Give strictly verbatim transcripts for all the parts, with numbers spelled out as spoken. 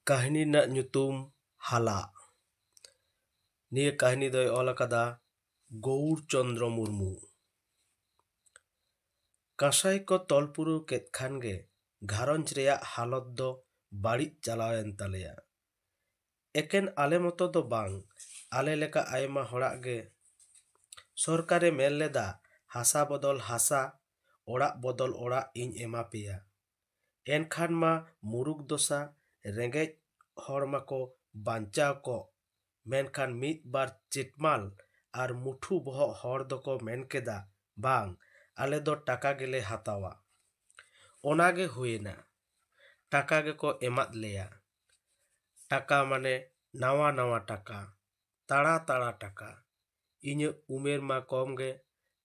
ᱠᱟᱹᱦᱱᱤ ᱨᱮᱱᱟᱜ ᱧᱩᱛᱩᱢ ᱦᱟᱞᱟ᱾ ᱱᱤᱭᱟᱹ ᱠᱟᱹᱦᱱᱤ ᱫᱚᱭ ᱚᱞ ᱟᱠᱟᱫᱟ ᱜᱳᱣᱩᱨ ᱪᱚᱱᱫᱨᱚ ᱢᱩᱨᱢᱩ᱾ ᱠᱟᱸᱥᱟᱭ ᱠᱚ ᱛᱚᱞ ᱯᱩᱨᱟᱹᱣ ᱠᱮᱫ ᱠᱷᱟᱱ ᱜᱮ ᱜᱷᱟᱨᱚᱸᱡᱽ ᱨᱮᱭᱟᱜ ᱦᱟᱞᱚᱛ ᱫᱚ ᱵᱟᱹᱲᱤᱡ ᱪᱟᱞᱟᱣᱮᱱ ᱛᱟᱞᱮᱭᱟ᱾ ᱮᱠᱮᱱ ᱟᱞᱮ ᱢᱚᱛᱚ ᱫᱚ ᱵᱟᱝ, ᱟᱞᱮ ᱞᱮᱠᱟ ᱟᱭᱢᱟ ᱦᱚᱲᱟᱜ ᱜᱮ᱾ ᱥᱚᱨᱠᱟᱨᱮ ᱢᱮᱱ ᱞᱮᱫᱟ, "ᱦᱟᱥᱟ ᱵᱚᱫᱚᱞ ᱦᱟᱥᱟ, ᱚᱲᱟᱜ ᱵᱚᱫᱚᱞ ᱚᱲᱟᱜ ᱤᱧ ᱮᱢᱟ ᱯᱮᱭᱟ᱾" ᱮᱱᱠᱷᱟᱱ ᱢᱟ ᱢᱩᱨᱩᱠ ᱫᱚᱥᱟ, ᱨᱮᱸᱜᱮᱡ ᱦᱚᱲ ᱢᱟᱠᱚ ᱵᱟᱧᱪᱟᱣ ᱠᱚᱜ᱾ ᱢᱮᱱᱠᱷᱟᱱ ᱢᱤᱫ ᱵᱟᱨ ᱪᱮᱴᱢᱟᱞ ᱟᱨ ᱢᱩᱴᱷᱩ ᱵᱚᱦᱚᱜ ᱦᱚᱲ ᱫᱚᱠᱚ ᱢᱮᱱ ᱠᱮᱫᱟ, "ᱵᱟᱝ, ᱟᱞᱮ ᱫᱚ ᱴᱟᱠᱟ ᱜᱮᱞᱮ ᱦᱟᱛᱟᱣᱟ᱾" ᱚᱱᱟ ᱜᱮ ᱦᱩᱭᱮᱱᱟ, ᱴᱟᱠᱟ ᱜᱮᱠᱚ ᱮᱢᱟᱫ ᱞᱮᱭᱟ᱾ ᱴᱟᱠᱟ ᱢᱟᱱᱮ ᱱᱟᱣᱟ ᱱᱟᱣᱟ ᱴᱟᱠᱟ, ᱛᱟᱲᱟ ᱛᱟᱲᱟ ᱴᱟᱠᱟ᱾ ᱤᱧᱟᱹᱜ ᱩᱢᱮᱨ ᱢᱟ ᱠᱚᱢ ᱜᱮ,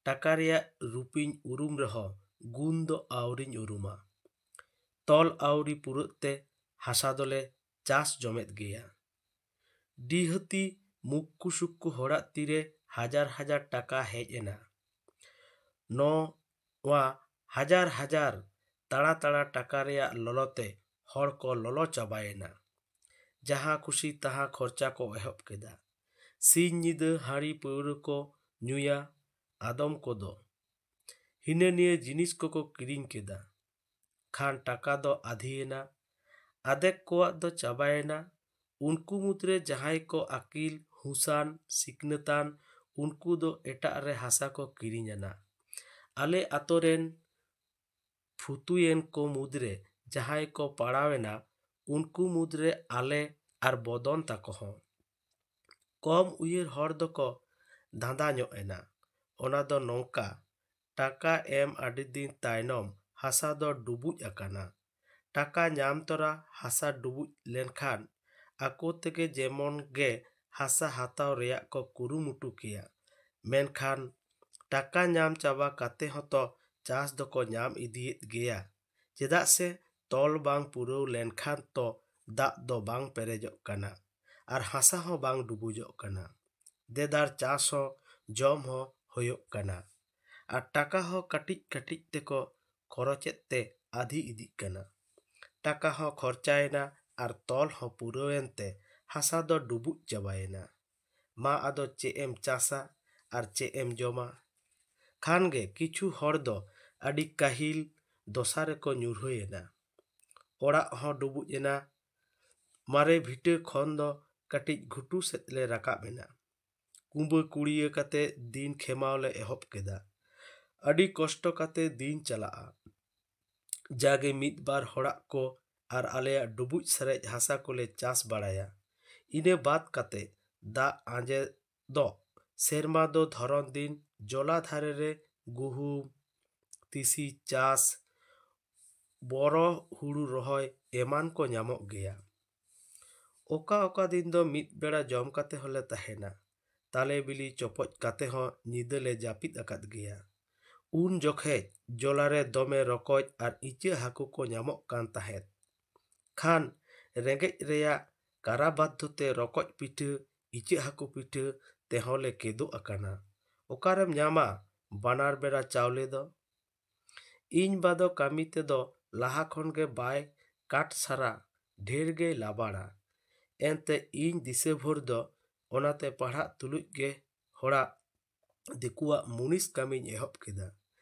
ᱴᱟᱠᱟ ᱨᱮᱭᱟᱜ ᱨᱩᱯᱤᱧ ᱩᱨᱩᱢ ᱨᱮᱦᱚᱸ ᱜᱩᱱ ᱫᱚ ᱟᱹᱣᱨᱤᱧ ᱩᱨᱩᱢᱟ᱾ ᱛᱚᱞ ᱟᱹᱣᱨᱤ ᱯᱩᱨᱟᱹᱜ ᱛᱮ ᱦᱟᱥᱟ ᱫᱚᱞᱮ ᱪᱟᱥ ᱡᱚᱢᱮᱫ ᱜᱮᱭᱟ᱾ ᱰᱤᱦᱟᱹᱛᱤ ᱢᱩᱠᱠᱩ ᱥᱩᱠᱠᱩ ᱦᱚᱲᱟᱜ ᱛᱤᱨᱮ ᱦᱟᱡᱟᱨ ᱦᱟᱡᱟᱨ ᱴᱟᱠᱟ ᱦᱮᱡ ᱮᱱᱟ᱾ ᱱᱚᱣᱟ ᱦᱟᱡᱟᱨ ᱦᱟᱡᱟᱨ ᱛᱟᱲᱟ ᱛᱟᱲᱟ ᱴᱟᱠᱟ ᱨᱮᱭᱟᱜ ᱞᱚᱞᱚ ᱛᱮ ᱦᱚᱲ ᱠᱚ ᱞᱚᱞᱚ ᱪᱟᱵᱟᱭᱮᱱᱟ᱾ ᱡᱟᱦᱟᱸ ᱠᱩᱥᱤ ᱛᱟᱦᱟᱸ ᱠᱷᱚᱨᱪᱟ ᱠᱚ ᱮᱦᱚᱵ ᱠᱮᱫᱟ᱾ ᱥᱤᱧ ᱧᱤᱫᱟᱹ ᱦᱟᱺᱰᱤ ᱯᱟᱹᱣᱨᱟᱹ ᱠᱚ ᱧᱩᱭᱟ᱾ ᱟᱫᱚᱢ ᱠᱚᱫᱚ ᱦᱤᱱᱟᱹ ᱱᱤᱭᱟᱹ ᱡᱤᱱᱤᱥ ᱠᱚᱠᱚ ᱠᱤᱨᱤᱧ ᱠᱮᱫᱟ᱾ ᱠᱷᱟᱱ ᱴᱟᱠᱟ ᱫᱚ ᱟᱫᱷᱤᱭᱮᱱᱟ᱾ ᱟᱫᱷᱮᱠ ᱠᱚᱣᱟᱜ ᱫᱚ ᱪᱟᱵᱟᱭᱮᱱᱟ᱾ ᱩᱱᱠᱩ ᱢᱩᱫᱽᱨᱮ ᱡᱟᱦᱟᱸᱭ ᱠᱚ ᱟᱹᱠᱤᱞ, ᱦᱩᱥᱟᱱ, ᱥᱤᱠᱷᱱᱟᱹᱛᱟᱱ, ᱩᱱᱠᱩ ᱫᱚ ᱮᱴᱟᱜ ᱨᱮ ᱦᱟᱥᱟ ᱠᱚ ᱠᱤᱨᱤᱧ ᱟᱱᱟ᱾ ᱟᱞᱮ ᱟᱛᱳ ᱨᱮᱱ ᱯᱷᱩᱛᱩᱭᱮᱱ ᱠᱚ ᱢᱩᱫᱽᱨᱮ ᱡᱟᱦᱟᱸᱭ ᱠᱚ ᱯᱟᱲᱟᱣᱮᱱᱟ, ᱩᱱᱠᱩ ᱢᱩᱫᱽᱨᱮ ᱟᱞᱮ ᱟᱨ ᱵᱚᱫᱚᱱ ᱛᱟᱠᱚ ᱦᱚᱸ᱾ ᱠᱚᱢ ᱩᱭᱦᱟᱹᱨ ᱦᱚᱲ ᱫᱚᱠᱚ ᱫᱷᱟᱸᱫᱟ ᱧᱚᱜ ᱮᱱᱟ᱾ ᱚᱱᱟ ᱫᱚ ᱱᱚᱝᱠᱟ, ᱴᱟᱠᱟ ᱮᱢ ᱟᱹᱰᱤ ᱫᱤᱱ ᱛᱟᱭᱱᱚᱢ ᱦᱟᱥᱟ ᱫᱚ ᱰᱩᱵᱩᱡ ᱟᱠᱟᱱᱟ᱾ ᱴᱟᱠᱟ ᱧᱟᱢ ᱛᱚᱨᱟ ᱦᱟᱥᱟ ᱰᱩᱵᱩᱡ ᱞᱮᱱᱠᱷᱟᱱ ᱟᱠᱚ ᱛᱮᱜᱮ ᱡᱮᱢᱚᱱ ᱜᱮ ᱦᱟᱥᱟ ᱦᱟᱛᱟᱣ ᱨᱮᱭᱟᱜ ᱠᱚ ᱠᱩᱨᱩᱢᱩᱴᱩ ᱠᱮᱭᱟ᱾ ᱢᱮᱱᱠᱷᱟᱱ ᱴᱟᱠᱟ ᱧᱟᱢ ᱪᱟᱵᱟ ᱠᱟᱛᱮ ᱦᱚᱸᱛᱚ ᱪᱟᱥ ᱫᱚᱠᱚ ᱧᱟᱢ ᱤᱫᱤᱭᱮᱫ ᱜᱮᱭᱟ᱾ ᱪᱮᱫᱟᱜ ᱥᱮ ᱛᱚᱞ ᱵᱟᱝ ᱯᱩᱨᱟᱹᱣ ᱞᱮᱱᱠᱷᱟᱱ ᱛᱚ ᱫᱟᱜ ᱫᱚ ᱵᱟᱝ ᱯᱮᱨᱮᱡᱚᱜ ᱠᱟᱱᱟ ᱟᱨ ᱦᱟᱥᱟ ᱦᱚᱸ ᱵᱟᱝ ᱰᱩᱵᱩᱡᱚᱜ ᱠᱟᱱᱟ᱾ ᱫᱮᱫᱟᱨ ᱪᱟᱥ ᱦᱚᱸ ᱡᱚᱢ ᱦᱚᱸ ᱦᱩᱭᱩᱜ ᱠᱟᱱᱟ᱾ ᱟᱨ ᱴᱟᱠᱟ ᱦᱚᱸ ᱠᱟᱹᱴᱤᱡ ᱠᱟᱹᱴᱤᱡ ᱛᱮᱠᱚ ᱠᱷᱚᱨᱚᱪᱮᱫ ᱛᱮ ᱟᱫᱷᱤ ᱤᱫᱤᱜ ᱠᱟᱱᱟ᱾ ᱴᱟᱠᱟ ᱦᱚᱸ ᱠᱷᱚᱨᱪᱟᱭᱮᱱᱟ, ᱟᱨ ᱛᱚᱞ ᱦᱚᱸ ᱯᱩᱨᱟᱹᱣᱮᱱ ᱛᱮ ᱦᱟᱥᱟ ᱫᱚ ᱰᱩᱵᱩᱡ ᱪᱟᱵᱟᱭᱮᱱᱟ᱾ ᱢᱟ ᱟᱫᱚ ᱪᱮᱫ ᱮᱢ ᱪᱟᱥᱟ ᱟᱨ ᱪᱮᱫ ᱮᱢ ᱡᱚᱢᱟ? ᱠᱷᱟᱱ ᱜᱮ ᱠᱤᱪᱷᱩ ᱦᱚᱲ ᱫᱚ ᱟᱹᱰᱤ ᱠᱟᱹᱦᱤᱞ ᱫᱚᱥᱟ ᱨᱮᱠᱚ ᱧᱩᱨᱦᱟᱹᱭᱮᱱᱟ᱾ ᱚᱲᱟᱜ ᱦᱚᱸ ᱰᱩᱵᱩᱡ ᱮᱱᱟ᱾ ᱢᱟᱨᱮ ᱵᱷᱤᱴᱟᱹ ᱠᱷᱚᱱ ᱫᱚ ᱠᱟᱹᱴᱤᱡ ᱜᱷᱩᱴᱩ ᱥᱮᱫ ᱞᱮ ᱨᱟᱠᱟᱵ ᱮᱱᱟ᱾ ᱠᱩᱸᱵᱟᱹ ᱠᱩᱲᱤᱭᱟᱹ ᱠᱟᱛᱮ ᱫᱤᱱ ᱠᱷᱮᱢᱟᱣ ᱞᱮ ᱮᱦᱚᱵ ᱠᱮᱫᱟ᱾ ᱟᱹᱰᱤ ᱠᱚᱥᱴᱚ ᱠᱟᱛᱮ ᱫᱤᱱ ᱪᱟᱞᱟᱜᱼᱟ᱾ ᱡᱟᱜᱮ ᱢᱤᱫ ᱵᱟᱨ ᱦᱚᱲᱟᱜ ᱠᱚ ᱟᱨ ᱟᱞᱮᱭᱟᱜ ᱰᱩᱵᱩᱡ ᱥᱟᱨᱮᱡ ᱦᱟᱥᱟ ᱠᱚᱞᱮ ᱪᱟᱥ ᱵᱟᱲᱟᱭᱟ᱾ ᱤᱱᱟᱹ ᱵᱟᱫ ᱠᱟᱛᱮ ᱫᱟᱜ ᱟᱸᱡᱮᱫᱚᱜ ᱥᱮᱨᱢᱟ ᱫᱚ ᱫᱷᱚᱨᱚᱱ ᱫᱤᱱ ᱡᱚᱞᱟ ᱫᱷᱟᱨᱮ ᱨᱮ ᱜᱩᱦᱩᱢ, ᱛᱤᱥᱤ ᱪᱟᱥ, ᱵᱚᱨᱚ ᱦᱩᱲᱩ ᱨᱚᱦᱚᱭ ᱮᱢᱟᱱ ᱠᱚ ᱧᱟᱢᱚᱜ ᱜᱮᱭᱟ᱾ ᱚᱠᱟ ᱚᱠᱟ ᱫᱤᱱ ᱫᱚ ᱢᱤᱫ ᱵᱮᱲᱟ ᱡᱚᱢ ᱠᱟᱛᱮ ᱦᱚᱸᱞᱮ ᱛᱟᱦᱮᱱᱟ᱾ ᱛᱟᱞᱮ ᱵᱤᱞᱤ ᱪᱚᱯᱚᱡ ᱠᱟᱛᱮ ᱦᱚᱸ ᱧᱤᱫᱟᱹ ᱞᱮ ᱡᱟᱹᱯᱤᱫ ᱟᱠᱟᱫ ᱜᱮᱭᱟ᱾ ᱩᱱ ᱡᱚᱠᱷᱮᱡ ᱡᱚᱞᱟ ᱨᱮ ᱫᱚᱢᱮ ᱨᱚᱠᱚᱡ ᱟᱨ ᱤᱪᱟᱹᱜ ᱦᱟᱹᱠᱩ ᱠᱚ ᱧᱟᱢᱚᱜ ᱠᱟᱱ ᱛᱟᱦᱮᱸᱫ᱾ ᱠᱷᱟᱱ ᱨᱮᱸᱜᱮᱡ ᱨᱮᱭᱟᱜ ᱠᱟᱨᱟᱵᱟᱫᱽᱫᱷᱚ ᱛᱮ ᱨᱚᱠᱚᱡ ᱯᱤᱴᱷᱟᱹ, ᱤᱪᱟᱹᱜ ᱦᱟᱹᱠᱩ ᱯᱤᱴᱷᱟᱹ ᱛᱮᱦᱚᱸ ᱞᱮ ᱠᱮᱫᱚᱜ ᱟᱠᱟᱱᱟ᱾ ᱚᱠᱟᱨᱮᱢ ᱧᱟᱢᱟ ᱵᱟᱱᱟᱨ ᱵᱮᱲᱟ ᱪᱟᱣᱞᱮ ᱫᱚ? ᱤᱧ ᱵᱟ ᱫᱚ ᱠᱟᱹᱢᱤ ᱛᱮᱫᱚ ᱞᱟᱦᱟ ᱠᱷᱚᱱ ᱜᱮ ᱵᱟᱭ ᱠᱟᱴ ᱥᱟᱨᱟ, ᱰᱷᱮᱨ ᱜᱮᱭ ᱞᱟᱵᱟᱲᱟ᱾ ᱮᱱᱛᱮ ᱤᱧ ᱫᱤᱥᱟᱹ ᱵᱷᱳᱨ ᱫᱚ ᱚᱱᱟᱛᱮ ᱯᱟᱲᱦᱟᱜ ᱛᱩᱞᱩᱡ ᱜᱮ ᱦᱚᱲᱟᱜ ᱫᱤᱠᱩᱣᱟᱜ ᱢᱩᱱᱤᱥ ᱠᱟᱹᱢᱤᱧ ᱮᱦᱚᱵ ᱠᱮᱫᱟ᱾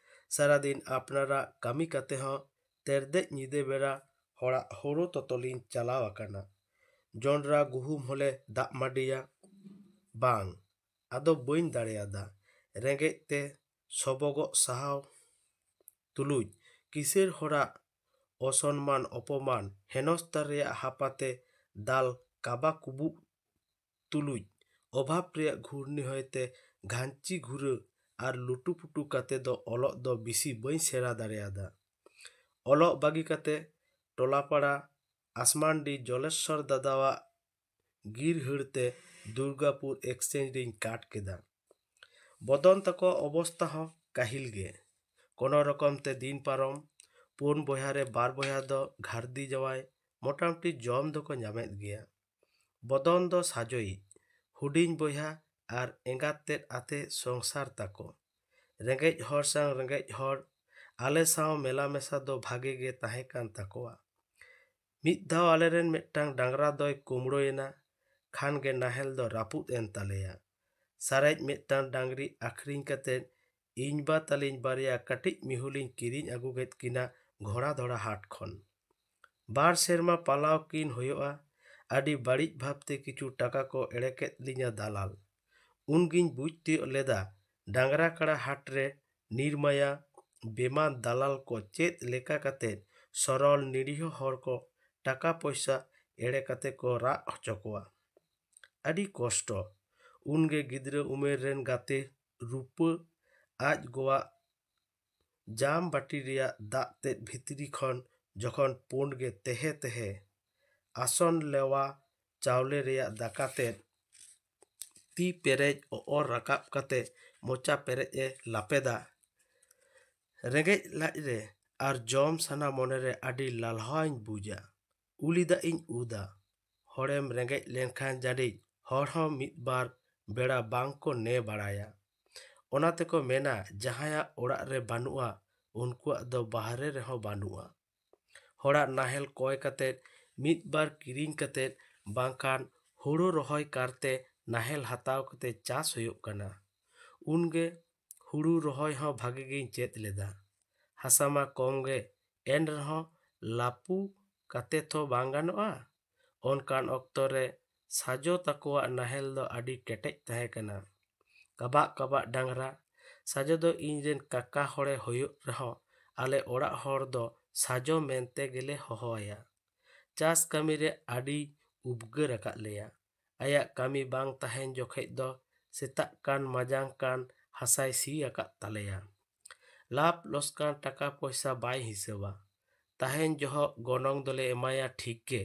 ᱥᱟᱨᱟᱫᱤᱱ ᱟᱯᱱᱟᱨᱟᱜ ᱠᱟᱹᱢᱤ ᱠᱟᱛᱮ ᱦᱚᱸ ᱛᱮᱨᱫᱮᱡ ᱧᱤᱫᱟᱹ ᱵᱮᱲᱟ ᱦᱚᱲᱟᱜ ᱦᱳᱲᱳ ᱛᱚᱛᱚᱞᱤᱧ ᱪᱟᱞᱟᱣ ᱟᱠᱟᱱᱟ᱾ ᱡᱚᱱᱰᱨᱟ ᱜᱩᱦᱩᱢ ᱦᱚᱸᱞᱮ ᱫᱟᱜ ᱢᱟᱹᱰᱤᱭᱟ᱾ ᱵᱟᱝ, ᱟᱫᱚ ᱵᱟᱹᱧ ᱫᱟᱲᱮᱭᱟᱫᱟ᱾ ᱨᱮᱸᱜᱮᱡ ᱛᱮ ᱥᱚᱵᱚᱜᱚᱜ ᱥᱟᱦᱟᱣ ᱛᱩᱞᱩᱡ ᱠᱤᱥᱟᱹᱬ ᱦᱚᱲᱟᱜ ᱚᱥᱚᱱᱢᱟᱱ ᱚᱯᱚᱢᱟᱱ ᱦᱮᱱᱚᱥᱛᱟ ᱨᱮᱭᱟᱜ ᱦᱟᱯᱟᱛᱮ ᱫᱟᱞ ᱠᱟᱵᱟ ᱠᱩᱵᱩᱜ ᱛᱩᱞᱩᱡ ᱚᱵᱷᱟᱵᱽ ᱨᱮᱭᱟᱜ ᱜᱷᱩᱨᱱᱤ ᱦᱚᱭᱛᱮ ᱜᱷᱟᱧᱪᱤ ᱜᱷᱩᱨᱟᱹ ᱟᱨ ᱞᱩᱴᱩᱯᱩᱴᱩ ᱠᱟᱛᱮ ᱫᱚ ᱚᱞᱚᱜ ᱫᱚ ᱵᱤᱥᱤ ᱵᱟᱹᱧ ᱥᱮᱬᱟ ᱫᱟᱲᱮᱭᱟᱫᱟ᱾ ᱚᱞᱚᱜ ᱵᱟᱹᱜᱤ ᱠᱟᱛᱮ ᱴᱚᱞᱟᱯᱟᱲᱟ ᱟᱥᱢᱟᱱᱰᱤ ᱡᱚᱞᱮᱥᱥᱚᱨ ᱫᱟᱫᱟᱣᱟᱜ ᱜᱤᱨ ᱦᱟᱹᱲᱛᱮ ᱫᱩᱨᱜᱟᱯᱩᱨ ᱮᱠᱥᱪᱮᱧᱡᱽ ᱨᱤᱧ ᱠᱟᱴ ᱠᱮᱫᱟ᱾ ᱵᱚᱫᱚᱱ ᱛᱟᱠᱚᱣᱟᱜ ᱚᱵᱚᱥᱛᱟ ᱦᱚᱸ ᱠᱟᱹᱦᱤᱞ ᱜᱮ᱾ ᱠᱳᱱᱳ ᱨᱚᱠᱚᱢ ᱛᱮ ᱫᱤᱱ ᱯᱟᱨᱚᱢ᱾ ᱯᱩᱱ ᱵᱚᱭᱦᱟ ᱨᱮ ᱵᱟᱨ ᱵᱚᱭᱦᱟ ᱫᱚ ᱜᱷᱟᱨᱫᱤ ᱡᱟᱶᱟᱭ, ᱢᱚᱴᱟᱢᱩᱴᱤ ᱡᱚᱢ ᱫᱚᱠᱚ ᱧᱟᱢᱮᱫ ᱜᱮᱭᱟ᱾ ᱵᱚᱫᱚᱱ ᱫᱚ ᱥᱟᱡᱚᱭᱤᱡ, ᱦᱩᱰᱤᱧ ᱵᱚᱭᱦᱟ ᱟᱨ ᱮᱸᱜᱟᱛ ᱛᱮᱫ ᱟᱛᱮ ᱥᱚᱝᱥᱟᱨ ᱛᱟᱠᱚ᱾ ᱨᱮᱸᱜᱮᱡ ᱦᱚᱲ ᱥᱟᱶ ᱨᱮᱸᱜᱮᱡ ᱦᱚᱲ, ᱟᱞᱮ ᱥᱟᱶ ᱢᱮᱞᱟ ᱢᱮᱥᱟ ᱫᱚ ᱵᱷᱟᱜᱮ ᱜᱮ ᱛᱟᱦᱮᱸ ᱠᱟᱱ ᱛᱟᱠᱚᱣᱟ᱾ ᱢᱤᱫ ᱫᱷᱟᱣ ᱟᱞᱮᱨᱮᱱ ᱢᱤᱫᱴᱟᱝ ᱰᱟᱝᱨᱟ ᱫᱚᱭ ᱠᱩᱢᱲᱳᱭᱮᱱᱟ, ᱠᱷᱟᱱ ᱜᱮ ᱱᱟᱦᱮᱞ ᱫᱚ ᱨᱟᱹᱯᱩᱫ ᱮᱱ ᱛᱟᱞᱮᱭᱟ᱾ ᱥᱟᱨᱮᱡ ᱢᱤᱫᱴᱟᱝ ᱰᱟᱝᱨᱤ ᱟᱹᱠᱷᱨᱤᱧ ᱠᱟᱛᱮ ᱤᱧ ᱵᱟ ᱛᱟᱹᱞᱤᱧ ᱵᱟᱨᱭᱟ ᱠᱟᱹᱴᱤᱡ ᱢᱤᱦᱩᱞᱤᱧ ᱠᱤᱨᱤᱧ ᱟᱹᱜᱩ ᱠᱮᱫ ᱠᱤᱱᱟ ᱜᱷᱚᱲᱟ ᱫᱷᱚᱲᱟ ᱦᱟᱴ ᱠᱷᱚᱱ᱾ ᱵᱟᱨ ᱥᱮᱨᱢᱟ ᱯᱟᱞᱟᱣ ᱠᱤᱱ ᱦᱩᱭᱩᱜᱼᱟ᱾ ᱟᱹᱰᱤ ᱵᱟᱹᱲᱤᱡ ᱵᱷᱟᱵᱽᱛᱮ ᱠᱤᱪᱷᱩ ᱴᱟᱠᱟ ᱠᱚ ᱮᱲᱮ ᱠᱮᱫ ᱞᱤᱧᱟ ᱫᱟᱞᱟᱞ᱾ ᱩᱱᱜᱤᱧ ᱵᱩᱡᱽ ᱛᱤᱭᱳᱜ ᱞᱮᱫᱟ, ᱰᱟᱝᱨᱟ ᱠᱟᱲᱟ ᱦᱟᱴ ᱨᱮ ᱱᱤᱨᱢᱟᱭᱟ ᱵᱮᱢᱟᱱ ᱫᱟᱞᱟᱞ ᱠᱚ ᱪᱮᱫ ᱞᱮᱠᱟ ᱠᱟᱛᱮ ᱥᱚᱨᱚᱞ ᱱᱤᱨᱤᱦᱚ ᱦᱚᱲ ᱠᱚ ᱴᱟᱠᱟ ᱯᱚᱭᱥᱟ ᱮᱲᱮ ᱠᱟᱛᱮ ᱠᱚ ᱨᱟᱜ ᱦᱚᱪᱚ ᱠᱚᱣᱟ᱾ ᱟᱹᱰᱤ ᱠᱚᱥᱴᱚ᱾ ᱩᱱᱜᱮ ᱜᱤᱫᱽᱨᱟᱹ ᱩᱢᱮᱨ ᱨᱮᱱ ᱜᱟᱛᱮ ᱨᱩᱯᱟᱹ ᱟᱡ ᱜᱚᱣᱟᱜ ᱡᱟᱢ ᱵᱟᱹᱴᱤ ᱨᱮᱭᱟᱜ ᱫᱟᱜ ᱛᱮᱫ ᱵᱷᱤᱛᱨᱤ ᱠᱷᱚᱱ ᱡᱚᱠᱷᱚᱱ ᱯᱩᱸᱰ ᱜᱮ ᱛᱮᱦᱮ ᱛᱮᱦᱮ ᱟᱥᱚᱱ ᱞᱮᱣᱟ ᱪᱟᱣᱞᱮ ᱨᱮᱭᱟᱜ ᱫᱟᱠᱟ ᱛᱮᱫ ᱛᱤ ᱯᱮᱨᱮᱡ ᱚᱚᱨ ᱨᱟᱠᱟᱵ ᱠᱟᱛᱮ ᱢᱚᱪᱟ ᱯᱮᱨᱮᱡ ᱮ ᱞᱟᱯᱮᱫᱟ᱾ ᱨᱮᱸᱜᱮᱡ ᱞᱟᱡ ᱨᱮ ᱟᱨ ᱡᱚᱢ ᱥᱟᱱᱟ ᱢᱚᱱᱮ ᱨᱮ ᱟᱹᱰᱤ ᱞᱟᱞᱦᱟᱧ ᱵᱩᱡᱟ᱾ ᱩᱞᱤ ᱫᱟᱜ ᱤᱧ ᱩᱫᱟ᱾ ᱦᱚᱲᱮᱢ ᱨᱮᱸᱜᱮᱡ ᱞᱮᱱᱠᱷᱟᱱ ᱡᱟᱹᱱᱤᱡ ᱦᱚᱲ ᱦᱚᱸ ᱢᱤᱫ ᱵᱟᱨ ᱵᱮᱲᱟ ᱵᱟᱝ ᱠᱚ ᱱᱮ ᱵᱟᱲᱟᱭᱟ᱾ ᱚᱱᱟ ᱛᱮᱠᱚ ᱢᱮᱱᱟ, ᱡᱟᱦᱟᱸᱭᱟᱜ ᱚᱲᱟᱜ ᱨᱮ ᱵᱟᱹᱱᱩᱜᱼᱟ, ᱩᱱᱠᱩᱣᱟᱜ ᱫᱚ ᱵᱟᱦᱨᱮ ᱨᱮᱦᱚᱸ ᱵᱟᱹᱱᱩᱜᱼᱟ᱾ ᱦᱚᱲᱟᱜ ᱱᱟᱦᱮᱞ ᱠᱚᱭ ᱠᱟᱛᱮ, ᱢᱤᱫ ᱵᱟᱨ ᱠᱤᱨᱤᱧ ᱠᱟᱛᱮ, ᱵᱟᱝᱠᱷᱟᱱ ᱦᱩᱲᱩ ᱨᱚᱦᱚᱭ ᱠᱟᱨᱛᱮ ᱱᱟᱦᱮᱞ ᱦᱟᱛᱟᱣ ᱠᱟᱛᱮ ᱪᱟᱥ ᱦᱩᱭᱩᱜ ᱠᱟᱱᱟ᱾ ᱩᱱᱜᱮ ᱦᱩᱲᱩ ᱨᱚᱦᱚᱭ ᱦᱚᱸ ᱵᱷᱟᱜᱮ ᱜᱤᱧ ᱪᱮᱫ ᱞᱮᱫᱟ᱾ ᱦᱟᱥᱟ ᱢᱟ ᱠᱚᱢ ᱜᱮ, ᱮᱱ ᱨᱮᱦᱚᱸ ᱞᱟᱹᱯᱩ ᱠᱟᱛᱮ ᱛᱚ ᱵᱟᱝ ᱜᱟᱱᱚᱜᱼᱟ᱾ ᱚᱱᱠᱟᱱ ᱚᱠᱛᱚ ᱨᱮ ᱥᱟᱡᱚ ᱛᱟᱠᱚᱣᱟᱜ ᱱᱟᱦᱮᱞ ᱫᱚ ᱟᱹᱰᱤ ᱠᱮᱴᱮᱡ ᱛᱟᱦᱮᱸ ᱠᱟᱱᱟ᱾ ᱠᱟᱵᱟᱜ ᱠᱟᱵᱟᱜ ᱰᱟᱝᱨᱟ᱾ ᱥᱟᱡᱚ ᱫᱚ ᱤᱧ ᱨᱮᱱ ᱠᱟᱠᱟ ᱦᱚᱲᱮ ᱦᱩᱭᱩᱜ ᱨᱮᱦᱚᱸ, ᱟᱞᱮ ᱚᱲᱟᱜ ᱦᱚᱲ ᱫᱚ ᱥᱟᱡᱚ ᱢᱮᱱᱛᱮ ᱜᱮᱞᱮ ᱦᱚᱦᱚᱣᱟᱭᱟ᱾ ᱪᱟᱥ ᱠᱟᱹᱢᱤ ᱨᱮ ᱟᱹᱰᱤ ᱩᱵᱽᱜᱟᱹᱨ ᱟᱠᱟᱫ ᱞᱮᱭᱟ᱾ ᱟᱭᱟᱜ ᱠᱟᱹᱢᱤ ᱵᱟᱝ ᱛᱟᱦᱮᱱ ᱡᱚᱠᱷᱮᱡ ᱫᱚ ᱥᱮᱛᱟᱜ ᱠᱟᱱ ᱢᱟᱡᱟᱝ ᱠᱟᱱ ᱦᱟᱥᱟᱭ ᱥᱤ ᱟᱠᱟᱫ ᱛᱟᱞᱮᱭᱟ᱾ ᱞᱟᱵᱷ ᱞᱚᱥᱠᱟᱱ ᱴᱟᱠᱟ ᱯᱚᱭᱥᱟ ᱵᱟᱭ ᱦᱤᱥᱟᱹᱵᱟ᱾ ᱛᱟᱦᱮᱱ ᱡᱚᱦᱚᱜ ᱜᱚᱱᱚᱝ ᱫᱚᱞᱮ ᱮᱢᱟᱭᱟ ᱴᱷᱤᱠ ᱜᱮ,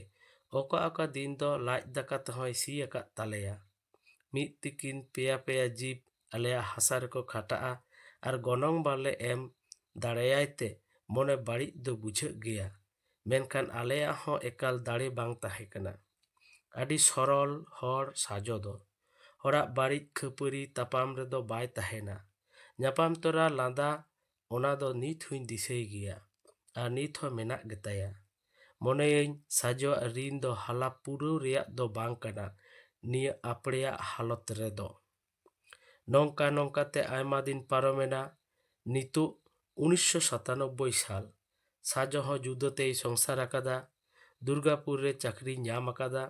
ᱚᱠᱟ ᱚᱠᱟ ᱫᱤᱱ ᱫᱚ ᱞᱟᱡ ᱫᱟᱠᱟ ᱛᱮᱦᱚᱸᱭ ᱥᱤ ᱟᱠᱟᱫ ᱛᱟᱞᱮᱭᱟ᱾ ᱢᱤᱫ ᱛᱤᱠᱤᱱ ᱯᱮᱭᱟ ᱯᱮᱭᱟ ᱡᱤᱯ ᱟᱞᱮᱭᱟᱜ ᱦᱟᱥᱟ ᱨᱮᱠᱚ ᱠᱷᱟᱴᱟᱜᱼᱟ ᱟᱨ ᱜᱚᱱᱚᱝ ᱵᱟᱞᱮ ᱮᱢ ᱫᱟᱲᱮᱭᱟᱭ ᱛᱮ ᱢᱚᱱᱮ ᱵᱟᱹᱲᱤᱡ ᱫᱚ ᱵᱩᱡᱷᱟᱹᱜ ᱜᱮᱭᱟ, ᱢᱮᱱᱠᱷᱟᱱ ᱟᱞᱮᱭᱟᱜ ᱦᱚᱸ ᱮᱠᱟᱞ ᱫᱟᱲᱮ ᱵᱟᱝ ᱛᱟᱦᱮᱸ ᱠᱟᱱᱟ᱾ ᱟᱹᱰᱤ ᱥᱚᱨᱚᱞ ᱦᱚᱲ ᱥᱟᱡᱚ ᱫᱚ᱾ ᱦᱚᱲᱟᱜ ᱵᱟᱹᱲᱤᱡ ᱠᱷᱟᱹᱯᱟᱹᱨᱤ ᱛᱟᱯᱟᱢ ᱨᱮᱫᱚ ᱵᱟᱭ ᱛᱟᱦᱮᱱᱟ᱾ ᱧᱟᱯᱟᱢ ᱛᱚᱨᱟ ᱞᱟᱸᱫᱟ, ᱚᱱᱟ ᱫᱚ ᱱᱤᱛ ᱦᱚᱸᱧ ᱫᱤᱥᱟᱹᱭ ᱜᱮᱭᱟ ᱟᱨ ᱱᱤᱛ ᱦᱚᱸ ᱢᱮᱱᱟᱜ ᱜᱮᱛᱟᱭᱟ᱾ ᱢᱚᱱᱮᱭᱟᱹᱧ ᱥᱟᱡᱚᱣᱟᱜ ᱨᱤᱱ ᱫᱚ ᱦᱟᱞᱟ ᱯᱩᱨᱟᱹᱣ ᱨᱮᱭᱟᱜ ᱫᱚ ᱵᱟᱝ ᱠᱟᱱᱟ ᱱᱤᱭᱟᱹ ᱟᱯᱲᱮᱭᱟᱜ ᱦᱟᱞᱚᱛ ᱨᱮᱫᱚ᱾ ᱱᱚᱝᱠᱟ ᱱᱚᱝᱠᱟ ᱛᱮ ᱟᱭᱢᱟ ᱫᱤᱱ ᱯᱟᱨᱚᱢᱮᱱᱟ᱾ ᱱᱤᱛᱚᱜ ᱩᱱᱤᱥᱥᱚ ᱥᱟᱛᱟᱱᱚᱵᱵᱳᱭ ᱥᱟᱞ᱾ ᱥᱟᱡᱚ ᱦᱚᱸ ᱡᱩᱫᱟᱹ ᱛᱮᱭ ᱥᱚᱝᱥᱟᱨ ᱟᱠᱟᱫᱟ᱾ ᱫᱩᱨᱜᱟᱯᱩᱨ ᱨᱮ ᱪᱟᱹᱠᱨᱤ ᱧᱟᱢ ᱟᱠᱟᱫᱟ᱾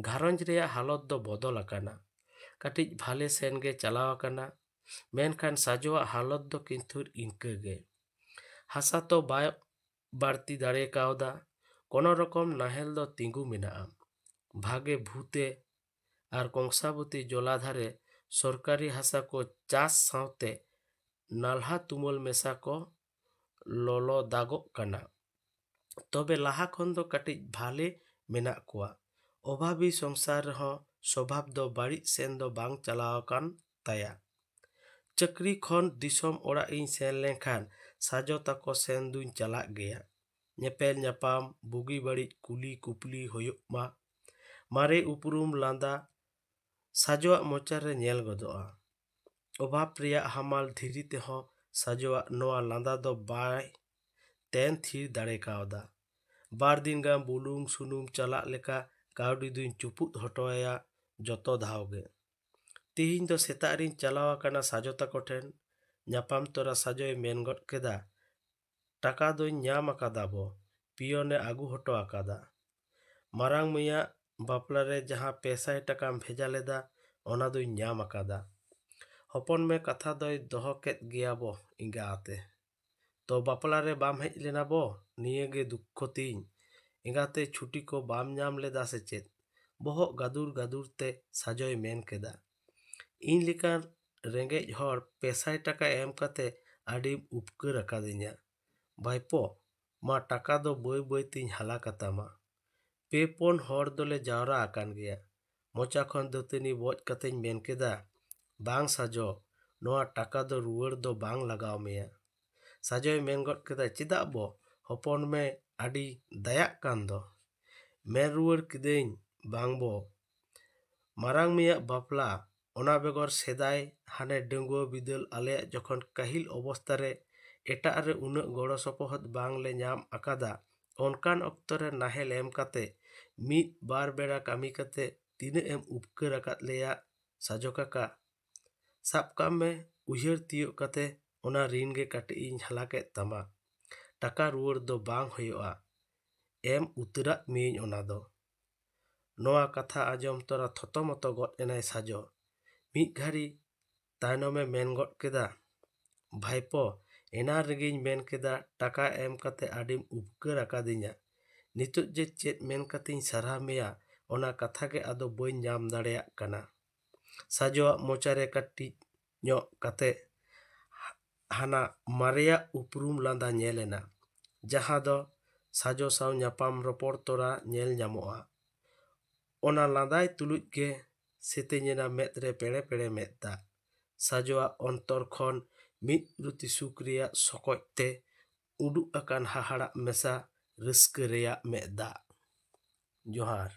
ᱜᱷᱟᱨᱚᱸᱡᱽ ᱨᱮᱭᱟᱜ ᱦᱟᱞᱚᱛ ᱫᱚ ᱵᱚᱫᱚᱞ ᱟᱠᱟᱱᱟ᱾ ᱠᱟᱹᱴᱤᱡ ᱵᱷᱟᱞᱮ ᱥᱮᱱ ᱜᱮ ᱪᱟᱞᱟᱣ ᱟᱠᱟᱱᱟ᱾ ᱢᱮᱱᱠᱷᱟᱱ ᱥᱟᱡᱚᱣᱟᱜ ᱦᱟᱞᱚᱛ ᱫᱚ ᱠᱤᱱᱛᱩ ᱤᱱᱠᱟᱹ ᱜᱮ᱾ ᱦᱟᱥᱟ ᱛᱚ ᱵᱟᱭ ᱵᱟᱹᱲᱛᱤ ᱫᱟᱲᱮ ᱠᱟᱣᱫᱟ᱾ ᱠᱚᱱᱚ ᱨᱚᱠᱚᱢ ᱱᱟᱦᱮᱞ ᱫᱚ ᱛᱤᱸᱜᱩ ᱢᱮᱱᱟᱜᱼᱟ᱾ ᱵᱷᱟᱜᱮ ᱵᱷᱩᱛᱮ ᱟᱨ ᱠᱚᱝᱥᱟᱵᱚᱛᱤ ᱡᱚᱞᱟᱫᱷᱟᱨᱮ ᱥᱚᱨᱠᱟᱨᱤ ᱦᱟᱥᱟ ᱠᱚ ᱪᱟᱥ ᱥᱟᱶᱛᱮ ᱱᱟᱞᱦᱟ ᱛᱩᱢᱟᱹᱞ ᱢᱮᱥᱟ ᱠᱚ ᱞᱚᱞᱚ ᱫᱟᱜᱚᱜ ᱠᱟᱱᱟ᱾ ᱛᱚᱵᱮ ᱞᱟᱦᱟ ᱠᱷᱚᱱ ᱫᱚ ᱠᱟᱹᱴᱤᱡ ᱵᱷᱟᱞᱮ ᱢᱮᱱᱟᱜ ᱠᱚᱣᱟ᱾ ᱚᱵᱷᱟᱵᱤ ᱥᱚᱝᱥᱟᱨ ᱨᱮᱦᱚᱸ ᱥᱚᱵᱷᱟᱵ ᱫᱚ ᱵᱟᱹᱲᱤᱡ ᱥᱮᱱ ᱫᱚ ᱵᱟᱝ ᱪᱟᱞᱟᱣ ᱟᱠᱟᱱ ᱛᱟᱭᱟ᱾ ᱪᱟᱹᱠᱨᱤ ᱠᱷᱚᱱ ᱫᱤᱥᱚᱢ ᱚᱲᱟᱜ ᱤᱧ ᱥᱮᱱ ᱞᱮᱱᱠᱷᱟᱱ ᱥᱟᱡᱚ ᱛᱟᱠᱚ ᱥᱮᱱ ᱫᱩᱧ ᱪᱟᱞᱟᱜ ᱜᱮᱭᱟ᱾ ᱧᱮᱯᱮᱞ ᱧᱟᱯᱟᱢ, ᱵᱩᱜᱤ ᱵᱟᱹᱲᱤᱡ ᱠᱩᱞᱤ ᱠᱩᱯᱞᱤ ᱦᱩᱭᱩᱜ ᱢᱟ᱾ ᱢᱟᱨᱮ ᱩᱯᱨᱩᱢ ᱞᱟᱸᱫᱟ ᱥᱟᱡᱚᱣᱟᱜ ᱢᱚᱪᱟ ᱨᱮ ᱧᱮᱞ ᱜᱚᱫᱚᱜᱼᱟ᱾ ᱚᱵᱷᱟᱵ ᱨᱮᱭᱟᱜ ᱦᱟᱢᱟᱞ ᱫᱷᱤᱨᱤ ᱛᱮᱦᱚᱸ ᱥᱟᱡᱚᱣᱟᱜ ᱱᱚᱣᱟ ᱞᱟᱸᱫᱟ ᱫᱚ ᱵᱟᱭ ᱛᱮᱱ ᱛᱷᱤᱨ ᱫᱟᱲᱮ ᱠᱟᱣᱫᱟ᱾ ᱵᱟᱨ ᱫᱤᱱ ᱜᱟᱱ ᱵᱩᱞᱩᱝ ᱥᱩᱱᱩᱢ ᱪᱟᱞᱟᱜ ᱞᱮᱠᱟ ᱠᱟᱹᱣᱰᱤ ᱫᱩᱧ ᱪᱩᱯᱩᱫ ᱦᱚᱴᱚ ᱟᱭᱟ ᱡᱚᱛᱚ ᱫᱷᱟᱣ ᱜᱮ᱾ ᱛᱤᱦᱤᱧ ᱫᱚ ᱥᱮᱛᱟᱜ ᱨᱤᱧ ᱪᱟᱞᱟᱣ ᱟᱠᱟᱱᱟ ᱥᱟᱡᱚ ᱛᱟᱠᱚ ᱴᱷᱮᱱ᱾ ᱧᱟᱯᱟᱢ ᱛᱚᱨᱟ ᱥᱟᱡᱚᱭ ᱢᱮᱱ ᱜᱚᱫ ᱠᱮᱫᱟ, "ᱴᱟᱠᱟ ᱫᱚᱧ ᱧᱟᱢ ᱟᱠᱟᱫᱟ ᱵᱚ, ᱯᱤᱭᱚᱱᱮ ᱟᱹᱜᱩ ᱦᱚᱴᱚ ᱟᱠᱟᱫᱟ᱾ ᱢᱟᱨᱟᱝ ᱢᱟᱹᱭᱟᱜ ᱵᱟᱯᱞᱟ ᱨᱮ ᱡᱟᱦᱟᱸ ᱯᱮ ᱥᱟᱭ ᱴᱟᱠᱟᱢ ᱵᱷᱮᱡᱟ ᱞᱮᱫᱟ, ᱚᱱᱟ ᱫᱚᱧ ᱧᱟᱢ ᱟᱠᱟᱫᱟ᱾ ᱦᱚᱯᱚᱱ ᱢᱮ ᱠᱟᱛᱷᱟ ᱫᱚᱭ ᱫᱚᱦᱚ ᱠᱮᱫ ᱜᱮᱭᱟ ᱵᱚ ᱮᱸᱜᱟᱛᱮ᱾ ᱛᱚ ᱵᱟᱯᱞᱟ ᱨᱮ ᱵᱟᱢ ᱦᱮᱡ ᱞᱮᱱᱟ ᱵᱚ, ᱱᱤᱭᱟᱹ ᱜᱮ ᱫᱩᱠᱠᱷᱚ ᱛᱤᱧ᱾ ᱮᱸᱜᱟᱛᱮ ᱪᱷᱩᱴᱤ ᱠᱚ ᱵᱟᱢ ᱧᱟᱢ ᱞᱮᱫᱟ ᱥᱮ ᱪᱮᱫ?" ᱵᱚᱦᱚᱜ ᱜᱟᱫᱩᱨ ᱜᱟᱫᱩᱨ ᱛᱮ ᱥᱟᱡᱚᱭ ᱢᱮᱱ ᱠᱮᱫᱟ, "ᱤᱧ ᱞᱮᱠᱟᱱ ᱨᱮᱸᱜᱮᱡ ᱦᱚᱲ ᱯᱮ ᱥᱟᱭ ᱴᱟᱠᱟ ᱮᱢ ᱠᱟᱛᱮ ᱟᱹᱰᱤᱢ ᱩᱯᱠᱟᱹᱨ ᱟᱠᱟᱫᱤᱧᱟ ᱵᱷᱟᱭᱯᱚ᱾ ᱢᱟ ᱴᱟᱠᱟ ᱫᱚ ᱵᱟᱹᱭ ᱵᱟᱹᱭ ᱛᱤᱧ ᱦᱟᱞᱟ ᱠᱟᱛᱟᱢᱟ᱾ ᱯᱮ ᱯᱩᱱ ᱦᱚᱲ ᱫᱚᱞᱮ ᱡᱟᱣᱨᱟ ᱟᱠᱟᱱ ᱜᱮᱭᱟ᱾" ᱢᱚᱪᱟ ᱠᱷᱚᱱ ᱫᱟᱹᱛᱟᱹᱱᱤ ᱵᱚᱡ ᱠᱟᱛᱮᱧ ᱢᱮᱱ ᱠᱮᱫᱟ, "ᱵᱟᱝ ᱥᱟᱡᱚ, ᱱᱚᱣᱟ ᱴᱟᱠᱟ ᱫᱚ ᱨᱩᱣᱟᱹᱲ ᱫᱚ ᱵᱟᱝ ᱞᱟᱜᱟᱣ ᱢᱮᱭᱟ᱾" ᱥᱟᱡᱚᱭ ᱢᱮᱱ ᱜᱚᱫ ᱠᱮᱫᱟ, "ᱪᱮᱫᱟᱜ ᱵᱚ? ᱦᱚᱯᱚᱱ ᱢᱮ ᱟᱹᱰᱤ ᱫᱟᱭᱟᱜ ᱠᱟᱱ ᱫᱚ᱾" ᱢᱮᱱ ᱨᱩᱣᱟᱹᱲ ᱠᱤᱫᱟᱹᱧ, "ᱵᱟᱝ ᱵᱚ, ᱢᱟᱨᱟᱝ ᱢᱮᱭᱟᱜ ᱵᱟᱯᱞᱟ, ᱚᱱᱟ ᱵᱮᱜᱚᱨ ᱥᱮᱫᱟᱭ ᱦᱟᱱᱮ ᱰᱟᱺᱜᱩᱣᱟᱹ ᱵᱤᱫᱟᱹᱞ ᱟᱞᱮᱭᱟᱜ ᱡᱚᱠᱷᱚᱱ ᱠᱟᱹᱦᱤᱞ ᱚᱵᱚᱥᱛᱟ ᱨᱮ ᱮᱴᱟᱜ ᱨᱮ ᱩᱱᱟᱹᱜ ᱜᱚᱲᱚ ᱥᱚᱯᱚᱦᱚᱫ ᱵᱟᱝ ᱞᱮ ᱧᱟᱢ ᱟᱠᱟᱫᱟ, ᱚᱱᱠᱟᱱ ᱚᱠᱛᱚ ᱨᱮ ᱱᱟᱦᱮᱞ ᱮᱢ ᱠᱟᱛᱮ ᱢᱤᱫ ᱵᱟᱨ ᱵᱮᱲᱟ ᱠᱟᱹᱢᱤ ᱠᱟᱛᱮ ᱛᱤᱱᱟᱹᱜ ᱮᱢ ᱩᱯᱠᱟᱹᱨ ᱟᱠᱟᱫ ᱞᱮᱭᱟ ᱥᱟᱡᱚ ᱠᱟᱠᱟ? ᱥᱟᱵ ᱠᱟᱜ ᱢᱮ, ᱩᱭᱦᱟᱹᱨ ᱛᱤᱭᱳᱜ ᱠᱟᱛᱮ ᱚᱱᱟ ᱨᱤᱱ ᱜᱮ ᱠᱟᱹᱴᱤᱡ ᱤᱧ ᱦᱟᱞᱟ ᱠᱮᱫ ᱛᱟᱢᱟ᱾ ᱴᱟᱠᱟ ᱨᱩᱣᱟᱹᱲ ᱫᱚ ᱵᱟᱝ ᱦᱩᱭᱩᱜᱼᱟ, ᱮᱢ ᱩᱛᱟᱹᱨᱟᱜ ᱢᱤᱭᱟᱹᱧ ᱚᱱᱟ ᱫᱚ᱾ ᱱᱚᱣᱟ ᱠᱟᱛᱷᱟ ᱟᱸᱡᱚᱢ ᱛᱚᱨᱟ ᱛᱷᱚᱛᱚᱢᱚᱛᱚ ᱜᱚᱫ ᱮᱱᱟᱭ ᱥᱟᱡᱚ᱾ ᱢᱤᱫ ᱜᱷᱟᱹᱲᱤ ᱛᱟᱭᱱᱚᱢᱮ ᱢᱮᱱ ᱜᱚᱫ ᱠᱮᱫᱟ, ᱵᱷᱟᱭᱯᱚ, ᱮᱱᱟᱱ ᱨᱮᱜᱮᱧ ᱢᱮᱱ ᱠᱮᱫᱟ ᱴᱟᱠᱟ ᱮᱢ ᱠᱟᱛᱮ ᱟᱹᱰᱤᱢ ᱩᱯᱠᱟᱹᱨ ᱟᱠᱟᱫᱤᱧᱟ᱾ ᱱᱤᱛᱚᱜ ᱡᱮ ᱪᱮᱫ ᱢᱮᱱ ᱠᱟᱛᱮᱧ ᱥᱟᱨᱦᱟᱣ ᱢᱮᱭᱟ, ᱚᱱᱟ ᱠᱟᱛᱷᱟ ᱜᱮ ᱟᱫᱚ ᱵᱟᱹᱧ ᱧᱟᱢ ᱫᱟᱲᱮᱭᱟᱜ ᱠᱟᱱᱟ᱾ ᱥᱟᱡᱚᱣᱟᱜ ᱢᱚᱪᱟᱨᱮ ᱠᱟᱹᱴᱤᱡ ᱧᱚᱜ ᱠᱟᱛᱮ ᱦᱟᱱᱟ ᱢᱟᱨᱮᱭᱟᱜ ᱩᱯᱨᱩᱢ ᱞᱟᱸᱫᱟ ᱧᱮᱞ ᱮᱱᱟ, ᱡᱟᱦᱟᱸ ᱫᱚ ᱥᱟᱡᱚ ᱥᱟᱶ ᱧᱟᱯᱟᱢ ᱨᱚᱯᱚᱲ ᱛᱚᱨᱟ ᱧᱮᱞ ᱧᱟᱢᱚᱜᱼᱟ᱾ ᱚᱱᱟ ᱞᱟᱸᱫᱟᱭ ᱛᱩᱞᱩᱡ ᱜᱮ ᱥᱮᱛᱮᱧ ᱮᱱᱟ ᱢᱮᱫ ᱨᱮ ᱯᱮᱲᱮ ᱯᱮᱲᱮ ᱢᱮᱫ ᱫᱟᱜ᱾ ᱥᱟᱡᱚᱣᱟᱜ ᱚᱱᱛᱚᱨ ᱠᱷᱚᱱ ᱢᱤᱫ ᱨᱩᱛᱤ ᱥᱩᱠ ᱨᱮᱭᱟᱜ ᱥᱚᱠᱚᱡ ᱛᱮ ᱩᱰᱩᱠ ᱟᱠᱟᱱ ᱦᱟᱦᱟᱲᱟᱜ ᱢᱮᱥᱟ ᱨᱟᱹᱥᱠᱟᱹ ᱨᱮᱭᱟᱜ ᱢᱮᱫ ᱫᱟᱜ᱾ ᱡᱚᱦᱟᱨ᱾